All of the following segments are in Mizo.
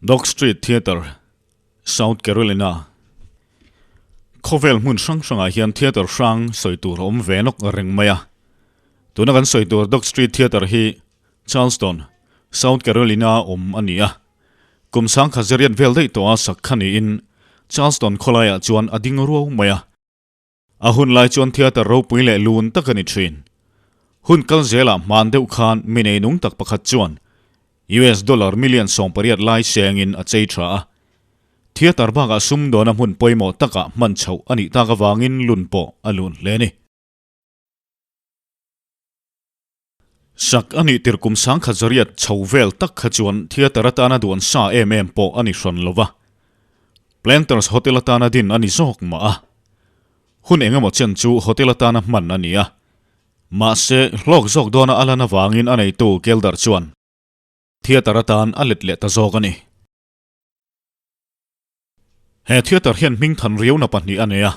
Dock Street Theatre, South Carolina. Khawvel hmun hrang hrangah hian theatre hrang sawi tur a awm ve nawk reng mai a. Tuna kan sawi tur Dock Street Theatre hi Charleston, South Carolina awm a ni a. Kum sangkhat zariat vel daih tawha sak kha niin Charleston khawlaiah chuan a ding ruau mai a. A hun lai chuan theatre ropui leh lun tak a ni thin. Hun kal zelah hman deuh khan mi nei nung tak pakhat chuan US dollar million 80 lai sengin a chei tha a. Theatre bakah sumdawna hmun pawimawh takah hman chhoh a nih tak avangin lun pawh a lun hle a ni. Sak a nih tir kum 1800 chho vel tak kha chuan theatre atana duan sa em em pawh a ni hrawn lo va. Planters Hotel atana din a ni zawk mah a. Hun eng emaw chen chu hotel atana hman a ni a. Mahse, hlawk zawk dawna a lan avangin a neitu Gelder chuan theatre atan a let leh ta zawk a ni. He theatre hian hming than riauna pahnih a nei a.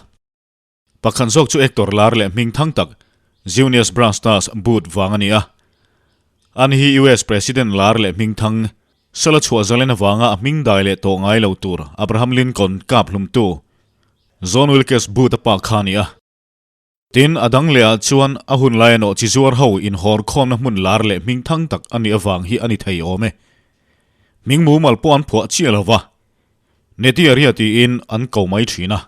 Pakhat zawk chu actor lar leh hming thang tak Junius Brastas Booth vang a ni a. Ani hi US President lar leh hming thang Sala chhuah zalen avanga a hming dai leh tawh ngai lo tur Abraham Lincoln kap hlumtu John Wilkes Booth a pa kha a ni a. Tin, a dang lehah chuan a hun laia nawh chi zuar ho inhawr khawmna hmun lar leh hming thang tak a nih avang hi a ni thei awm e. Hming mumal pawh an phuah chiah lo va, Neti Area tiin an ko mai thin a.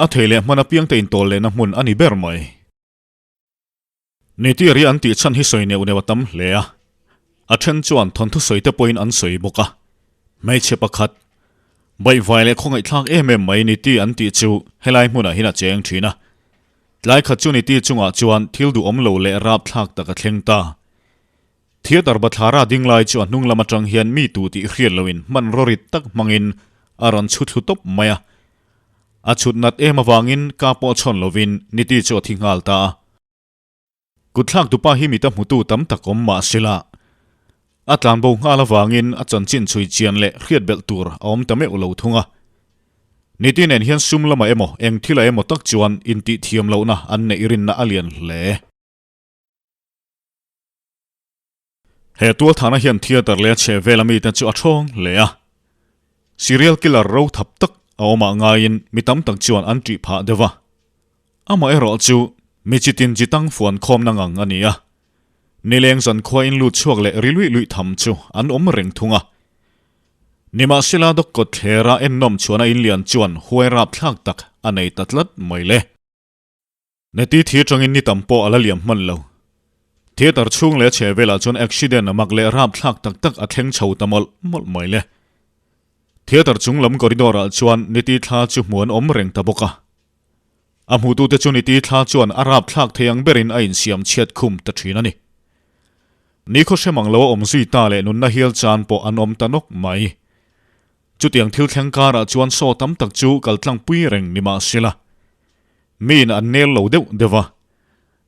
A thei leh hman apiang te intawl lehna hmun a ni ber mai. Niti Area an tih chhan hi sawi neuh neuh a tam hle a. A then chuan thawnthu sawi te pawhin an sawi bawk a. Hmeichhe pakhat, baihvai leh khawngaihthlak em em mai Niti an tih chu helai hmunah hian a cheng thin a. Tlai khat chu Niti chungah chuan thil duhawm lo leh rapthlak tak a thleng ta. Theatre bathlara ding lai chu a hnung lam atang hian mi tu tih hriat loin hmanraw rit tak hmangin a rawn chhu thlu tawp mai a. A chhut nat em avangin ka pawh chhawn lovin Niti chu a thi nghal ta a. Kutthlak tupa hi mita hmutu tam tak awm mah sela, a tlanbo nghal avangin a chanchin chhui chian leh hriat belh tur a awm ta meuh lo thung a. Niti nen hian sum lamah emaw eng thilah emaw tak chuan intih thiam lohna an neih rinna a lian hle. He tualthahna hian theatre leh a chhehvela mite chu a thawng hle a. Serial killer ro thap tak a awmah ngaiin mi tam tak chuan an ṭih phah deuh a. Amaherawh chu mi chitin chi tang fuan khawmna ngang a ni a. Nileng zankhua in lut chhuak leh ri luih luih tham chu an awm reng thung a. Nimahsela Dawkkawt thlera ennawm chhuahna inlian chuan huai rapthlak tak a nei ta tlat mai le. Neti thi atangin ni tam pawh a la liam hman lo. Theatre chhung leh a chheh velah chuan accident a mak leh rapthlak tak tak a thleng chho ta mawlh mawlh mai le. Theatre chung lam corridor ah chuan Niti thla chu hmu an awm reng ta bawk a. A hmutute chu Niti thla chuan a rapthlak thei ang berin a insiam chhiat khum ta thin a ni. Nikhaw hrem ang lo a awm zui ta leh nunna hial chan pawh an awm ta nawk mai. Chutiang thil thleng karah chuan saw tam tak chu kaltlang pui reng ni mah sela. Miin an nel lo deuh deuh a.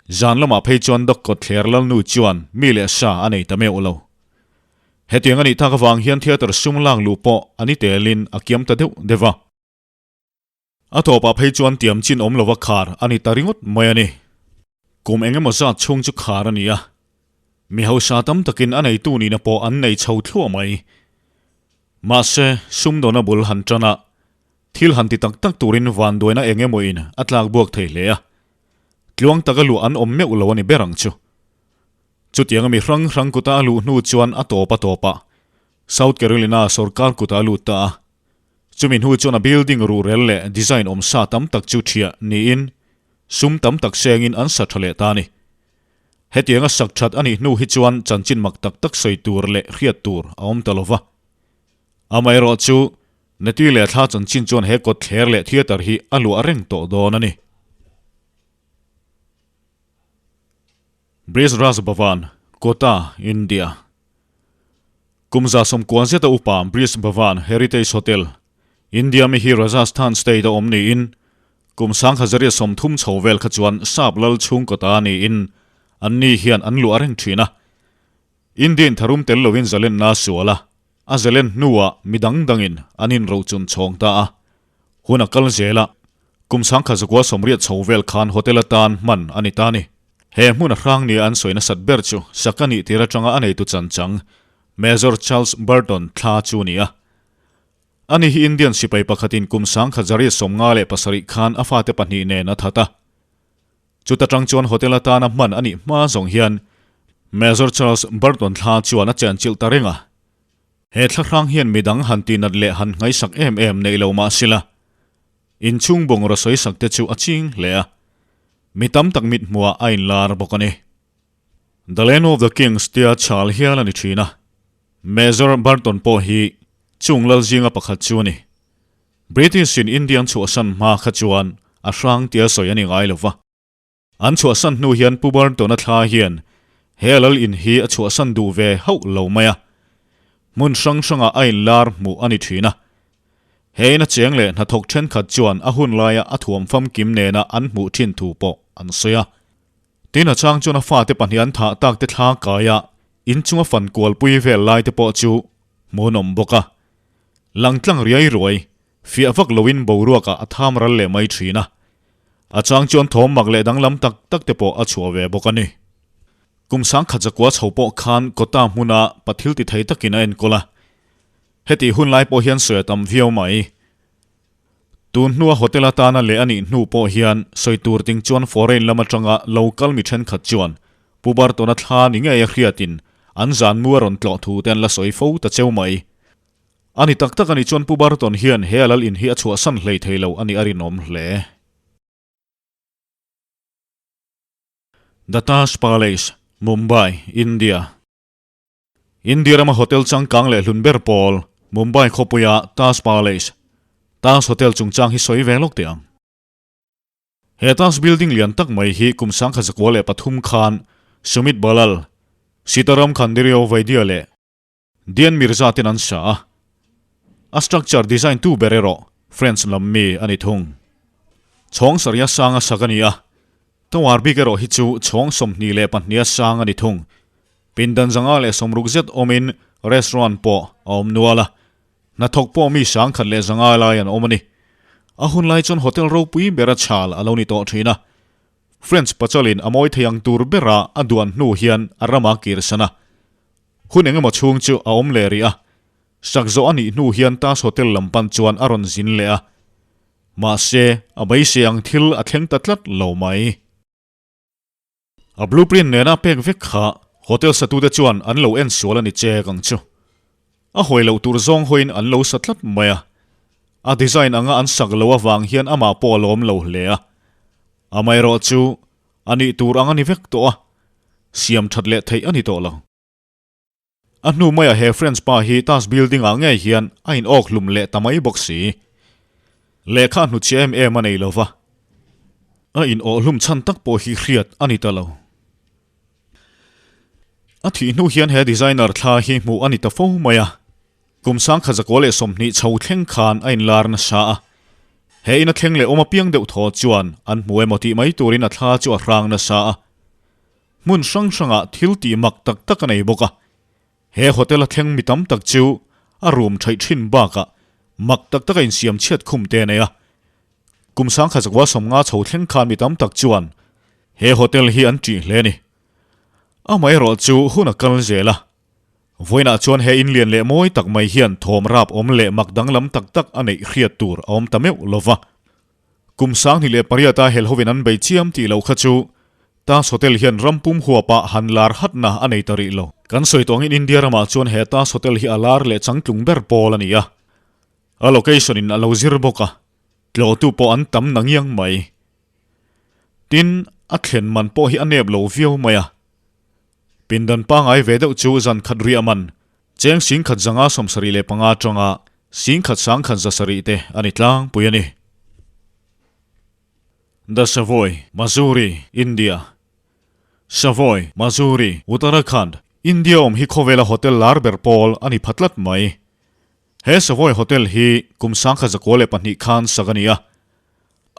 Zan lamah phei chuan Dawkkawt thler Lalnu chuan mi leh sa a nei ta meuh lo. Hetiang a nih tak avang hian theatre sum lak luh pawh a ni telin a kiam ta deuh deuh a. A tawpah phei chuan tiam chin awm lova khar a ni ta ringawt mai a ni. Kum eng emaw zat chhung chu khar a ni a. Mi hausa tam takin a neitu nihna pawh an nei chho thluah mai. Mahse, sumdawna bul han tan a, thil han ti tak tak turin vanduaina eng emaw in a tlak buak thei hle a. Tluang taka luah an awm meuh lo a ni ber ang chu. Chutianga mi hrang hrang kuta a luh hnu chuan a tawp a tawpah South Carolina sorkar kutah a lut ta a. Chumi hnu chuan a building ruhrel leh design awm sa tam tak chu thiah niin sum tam tak sengin an sa tha leh ta a ni. Hetianga sak that a nih hnu hi chuan chanchin mak tak tak sawi tur leh hriat tur a awm ta lo va. Amaherawh chu Neti leh thla chanchin chuan he kawt thler leh theatre hi a luah reng tawh dawn a ni. Brij Raj Bhavan, Kota, India. Kum 90 zeta upa Brij Bhavan Heritage Hotel, India mi hi Rajasthan state a awm niin kum 1930 chho vel kha chuan sap lal chhungkaw ta niin anni hian an luah reng thin a. Indian tharum tel lovin zalenna a sual a, a zalen hnuah mi dang dangin an inrochun chhawng ta a. Hun a kal zel a, kum 1980 chho vel khan hotel atan hman a ni ta a ni. He hmun a hrang nia an sawi nasat ber chu Saka nih tir atanga a neitu chanchang. Major Charles Burton thla chu a ni a. Ani hi Indian sipai pakhatin kum 1957 khan a fate pahnih nen a that a. Chuta tang chuan hotel atana hman a nih hma zawng hian Major Charles Burton thla chuan a chenchilh ta reng a. He thla hrang hian midang han tinat leh han ngaihsak em em neih lo mah sila, inchhung bungraw sawisak te chu a ching hle a, mi tam tak mithmuhah a inlar bawk a ni. The Land of the Kings tia chhal hial a ni thin a, Major Burton pawh hi chung lal zinga pakhat chu a ni. British in India an chhuahsan hma kha chuan a hrang tia sawi a ni ngai lo va. An chhuahsan hnu hian Pu Burton-a thla hian he lal in hi a chhuahsan duh ve hauh lo mai a, hmun hrang hrangah a inlar hmuh a ni thin a. He ina cheng leh hnathawk thenkhat chuan a hun laia a thuam famkim nena an hmuh thin thu pawh an sawi a. Tin a chang chuan a fate pahnih an thah tak te thla kaia inchunga fan kualpui vel lai te pawh chu hmuhnawm bawk a. Langtlang riai ruai, fiah vak loin boruakah a tham ral leh mai thin a. A chang chuan thawm mak leh danglam tak tak te pawh a chhuah ve bawk a ni. Kum sangkhat zakua chho pawh khan kawta hmuna pathil ti thei takin a enkawl a. Hetih hun lai pawh hian sawi a tam viau mai. Tun hnua hotel atana leh a nih hnu pawh hian sawi tur ting chuan foreign lam atanga local mi thenkhat chuan Pu Bartona thla ni ngei a hriatin an zan mu a rawn tlawh thu te an la sawi fo ta cheu mai. A ni tak tak a nih chuan Pu Barton hian he a lal in hi a chhuahsan hlei thei lo a nih a rinawm hle. The Taj Palace, Mumbai, India. India rama hotel changkang leh hlun ber pawl, Mumbai khawpuia Taj Palace, Taj Hotel chungchang hi sawi ve lawk teh ang. He Taj building lian tak mai hi kum 1903 khan Sumit Balal, Sitaram Khandirio Vaidya leh Dian Mirza ten an sa a. A structure design tu ber erawh French lam mi a ni thung. Chhawng sarih a sang a sak a ni a, Tower bik erawh hi chu chhawng 22 a sang a ni thung. Pindan zanga leh sawmruk zet awmin restaurant pawh a awm nual a, hnathawk pawh mi sangkhat leh zanga lai an awm a ni. A hun lai chuan hotel ropui bera chhal a lo ni tawh thin a. French pachalin a mawi thei ang tur bera a duan hnu hian a rama kirsan a. Hun engemaw chhung chu a awm leh rih a. Sak zawh a nih hnu hian Taj Hotel lam pan chuan a rawn zin leh a. Mahse, a beisei ang thil a thleng ta tlat lo mai. A blueprint nena pek vek kha hotel satute chuan an lo en sual a ni chek ang chu. A hawi loh tur zawng hawiin an lo sa tlat mai a. A design anga an sak loh avang hian amah pawh a lawm lo hle a. Amaherawh chu a nih tur ang a ni vek tawh a, siam that leh theih a ni tawh lo. A hnu maiah he French pa hi Taj building ah ngei hian a in awk hlum leh ta mai bawk si. Lehkha hnuchhia em em a nei lo va. A in awh hlum chhan tak pawh hi hriat a ni ta lo. A thih hnu hian he designer thla hi hmuh a ni ta fo mai a. Kum 1920 chho thleng khan a inlar nasa a. He ina thleng leh awm apiang deuh thaw chuan an hmu emaw tih mai turin a thla chu a hrang nasa a. Hmun hrang hrangah thil tih mak tak tak a nei bawk a. He hotel a thleng mi tam tak chu a room theih thin bakah mak tak taka insiam chhiat khum te a nei a. Kum 1950 chho thleng khan mi tam tak chuan he hotel hi an ṭih hle a ni. Amaherawh chu hun a kal zel a. Vawiinah chuan he inlian leh mawi tak mai hian thawm rap awm leh mak danglam tak tak a neih hriat tur a awm ta meuh lo va. Kum 2008 a helhovin an bei chiam tih loh kha chu Taj Hotel hian ram pum huapah han lar hatna a nei ta rih lo. Kan sawi tawh angin India ramah chuan he Taj Hotel hi a lar leh changtlung ber pawl a ni a. A location in a lo zir bawk a, tlawhtu pawh an tam na ngiang mai. Tin, a thlen man pawh hi a nep lo viau mai a. Pindan pangai ve deuh chu zan khat riah man, cheng singkhat zanga 75 atanga singkhat sangkhat zasarih te a ni tlangpui a ni. The Savoy, Missouri, India Savoy, Missouri, Uttarakhand, India awm hi khawvela hotel lar ber pawl a ni pha tlat mai. He Savoy Hotel hi kum 1902 khan sak a ni a.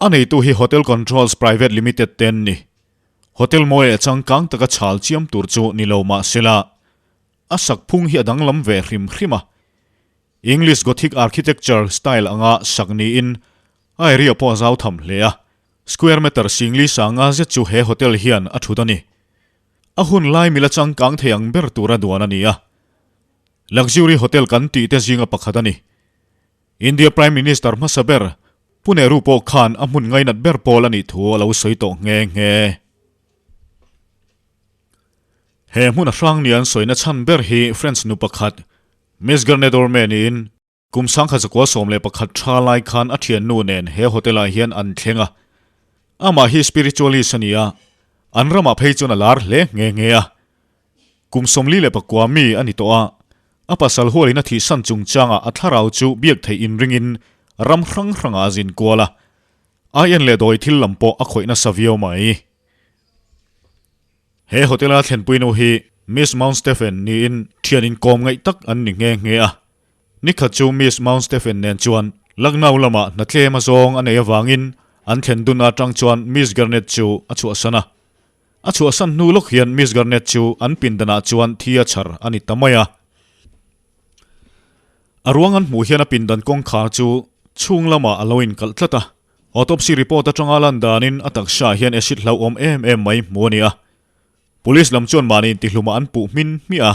A neitu hi Hotel Controls Private Limited te an ni. Hotel mawi leh changkang taka chhal chiam tur chu ni lo mah sela, a sak phung hi a danglam ve hrim hrim a. English Gothic architecture style anga sak niin a area pawh a zau tham hle a, square meter singli sanga zet chu he hotel hian a thut a ni. A hun lai mila changkang thei ang ber tura duan a ni a. Luxury hotel kan tih te zinga pakhat a ni. India Prime Minister hmasa ber Pu Nehru pawh khan a hmun ngainat ber pawl a nih thu a lo sawi tawh nghe nghe. He hmun a hrang ni an sawina chhan ber hi French nu pakhat Miss Garnet Orme niin kum 1911 tha lai khan a thiannu nen he hotel ah hian an thleng a. Amah hi spiritualist a ni a, an ramah phei chuan a lar hle nghe nghe a. Kum 49 mi a ni tawh a, a pasal hualin a thihsan chungchangah a thlarau chu biak theih inringin ram hrang hrangah a zin kual a. Aien leh dawi thil lam pawh a khawih nasa viau mai. He hotel a thlenpui nu hi Miss Mount Stephen niin thian inkawm ngaih tak an ni nghe nghe a. Nikhat chu Miss Mount Stephen nen chuan Lucknow lamah hna tlem a zawng a nei avangin an thlen dun atang chuan Miss Garnet chu a chhuahsan a. A chhuahsan hnu lawk hian Miss Garnet chu an pindanah chuan thi a chhar a ni ta mai a. A ruang an hmuh hian a pindan kawngkhar chu chhung lamah a lo inkalh tlat a. Autopsy report atanga lan danin a taksa hian acid hlauhawm em em mai hmu a ni a. Police lam chuan mahni intihlumah an puh hmin hmiah a.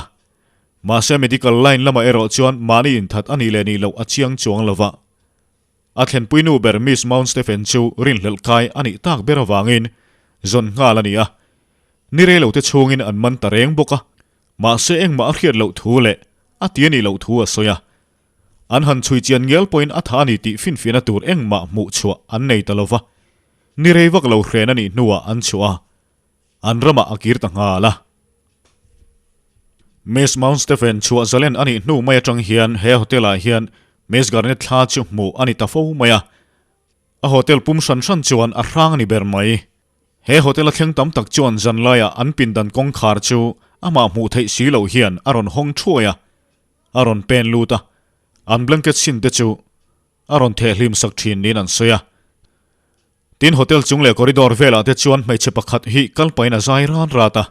Mahse medical line lamah erawh chuan mahni inthat a nih leh nih loh a chiang chuang lo va. A thlenpui nu ber Miss Mount Stephen chu rinhlelh kai a nih tak ber avangin zawn nghal a ni a. Ni rei lo te chhungin an man ta reng bawk a. Mahse engmah a hriat loh thu leh a ti a nih loh thu a sawi a. An han chhui chian ngial pawhin a tha a ni tih finfiahna tur engmah hmuh chhuah an nei ta lo va. Ni rei vak lo hren a nih hnuah an chhuah a. An ramah a kir ta nghal a. Miss Mount Stephen chhuah zalen a nih hnu mai atang hian he hotel-ah hian Miss Garnet thla chu hmuh a ni ta fo mai a. A hotel pum hran hran chuan a hrang a ni ber mai. He hotel a thleng tam tak chuan zan laiah an pindan kawngkhar chu amah hmuh theih si loh hian a rawn hawng thuai a. A rawn pen lut a, an blanket sin te chu a rawn thehhlim sak thin niin an sawi a. Tin, hotel chung leh corridor velah te chuan hmeichhe pakhat hi kal pahin a zai ran rat a,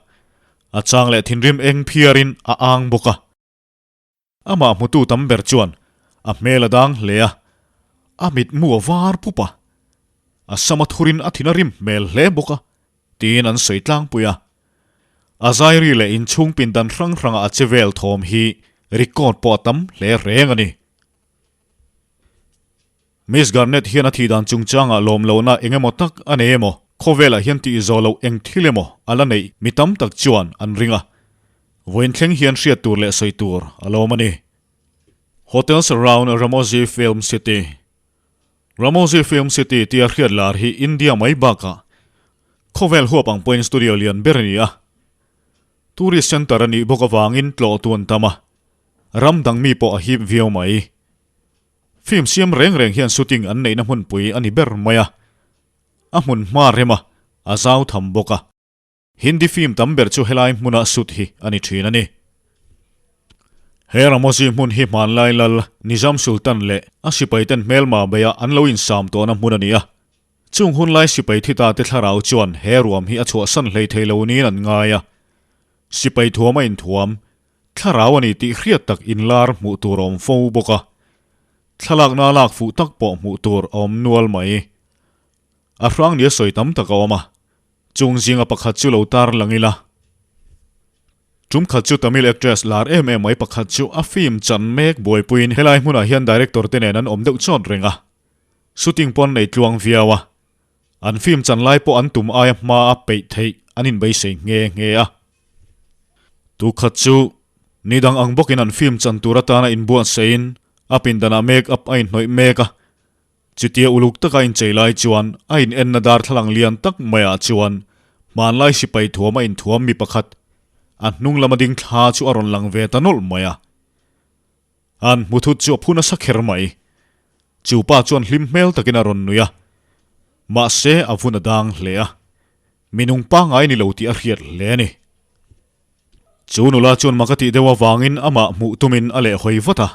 a chang leh thinrim eng phiarin a ang bawk a. Amah hmutu tam ber chuan a hmel a dang hle a, a mitmu a var pup a, a sam a thurin a thin a rim hmel hle bawk a, tiin an sawi tlangpui a. A zairi leh inchhung pindan hrang hrangah a che vel thawm hi record pawh a tam hle reng a ni. Miss Garnett hian a thih dan chungchangah lawm lohna eng emaw tak a nei emaw, khawvelah hian tih zawh loh eng thil emaw a la neih mi tam tak chuan an ring a. Vawiin thleng hian hriat tur leh sawi tur a lawm a ni. Hotels around Ramoji Film City Ramoji Film City tia hriat lar hi India mai bakah khawvel huap ang pawhin studio lian ber a ni a. Tourist centre a nih bawk avangin tlawh tu an tam a, ram dang mi pawh a hip viau mai. Film siam reng reng hian shooting an neihna hmunpui a ni ber mai a, a hmun hma rem a, a zau tham bawk a. Hindi film tam ber chu helai hmuna shoot hi a ni thin a ni. He Ramoji hmun hi hmanlai lal Nizam Sultan leh a sipaiten hmelma beia an lo insam tawhna hmun a ni a. Chung hunlai sipai thi ta te thlarau chuan he ruam hi a chhuahsan hlei thei lo niin an ngai a. Sipai thuam a inthuam, Thlarau a ni tih hriat tak inlar hmuh tur a awm fo bawk a, thlalakna lak fuh tak pawh hmuh tur a awm nual mai. A hrang nia sawi tam tak a awm a, chung zinga pakhat chu lo tar lang ila. Tum khat chu Tamil actress lar em em mai pakhat chu a film chan mek buaipuiin helai hmunah hian director te nen an awm deuh chawt reng a, shooting pawh an nei tluang viau a, an film chan lai pawh an tum aia hma a peih theih an inbeisei nghe nghe a. Tukhat chu ni dang ang bawkin an film chan tur atana inbuatseiin a pindanah make up a inhnawih mek a. Chutia uluk taka inchei lai chuan a inenna darthlalang lian tak maiah chuan hmanlai sipai thuam a inthuam mi pakhat a hnung lama ding thla chu a rawn lang ve ta nawlh mai a. An hmu thut chu a phu nasa kher mai. Chu pa chuan hlim hmel takin a rawn nui a. Mahse a vun a dang hle a. Mi nung pangngai ni lo tih a hriat hle a ni. Chu nula chuan mak a tih deuh avangin amah hmuh tumin a leh hawi vat a.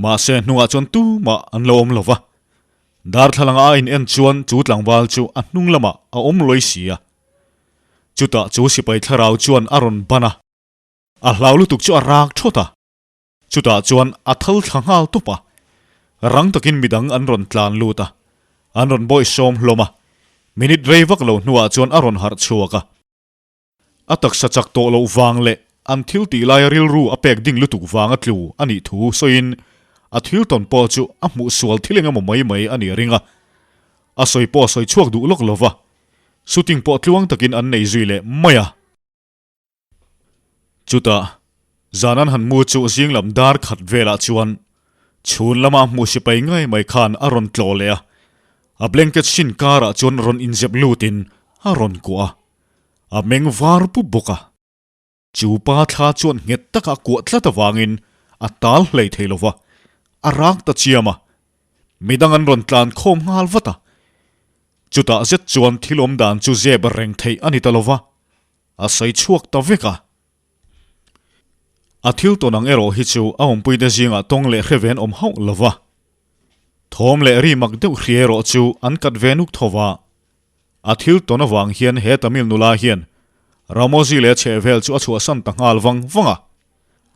Mahse hnungah chuan tumah an lo awm lo va. Darthlalang a in en chuan chu tlangval chu a hnung lamah a awm lawi si a. Chutah chu sipai thlarau chuan a rawn ban a. A hlau lutuk chu a rak thawt a. Chutah chuan a thal thla nghal tawp a, rang takin midang an rawn tlan lut a, an rawn bawih sawm hlawm a, minute rei vak lo hnuah chuan a rawn harh chhuak a. A taksa chak tawh loh vang leh an thil tih laia rilru a pek ding lutuk vanga tlu a nih thu sawiin a thil tawn pawh chu a hmuh sual thil eng emaw mai mai a nih a ring a. A sawi pawh a sawi chhuak duh lawk lo va, shooting pawh tluang takin an nei zui leh mai a. Chutah, zan an han mu chu zing lam dar khat velah chuan chhun lama hmuh sipai ngai mai khan a rawn tlawh leh a, a blanket hrin karah chuan rawn inzep lutin a rawn kuah a, a meng var pup bawk a. Chu pa thla chuan nghet taka a kuah tlat avangin a tal hlei thei lo va, a rak ta chiam a, midang an rawn tlan khawm nghal vat a. Chutah zet chuan thil awm dan chu zep reng theih a ni ta lo va, A sawi chhuak ta vek a. A thil tawn ang erawh hi chu a awmpuite zingah tawng leh hre ven awm hauh lo va. Thawm leh ri mak deuh hria erawh chu an kat ve nuk tho va. A thil tawn avang hian he Tamil nula hian Ramoji leh a chhehvel chu a chhuahsan ta nghal vang vang a.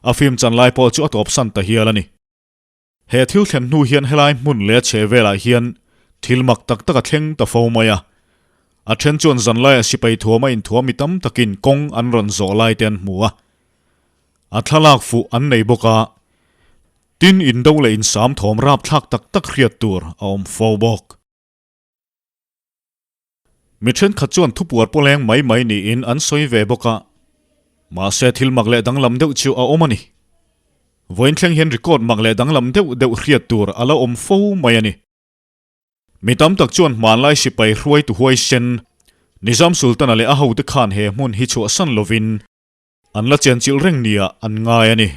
A film chan lai pawh chu a tawpsan ta hial a ni. He thil thlen hnu hian helai hmun leh a chhe velah hian thil mak tak tak a thleng ta fo mai a. A then chuan zanlaiah sipai thuam a inthuam mi tam takin kawng an rawn zawh lai te an hmu a. A thlalak fuh an nei bawk a. Tin, indo leh insam thawm rapthlak tak tak hriat tur a awm fo bawk. Mi thenkhat chuan thupuar pawleng mai mai niin an sawi ve bawk a, mahse thil mak leh danglam deuh chu a awm a ni. Vawiin thleng hian record mak leh danglam deuh deuh hriat tur a la awm fo mai a ni. Mi tam tak chuan hmanlai sipai hruaitu huaisen Nizam Sultan-a leh a hote khan he hmun hi chhuahsan lovin an la chenchilh reng nia an ngai a ni.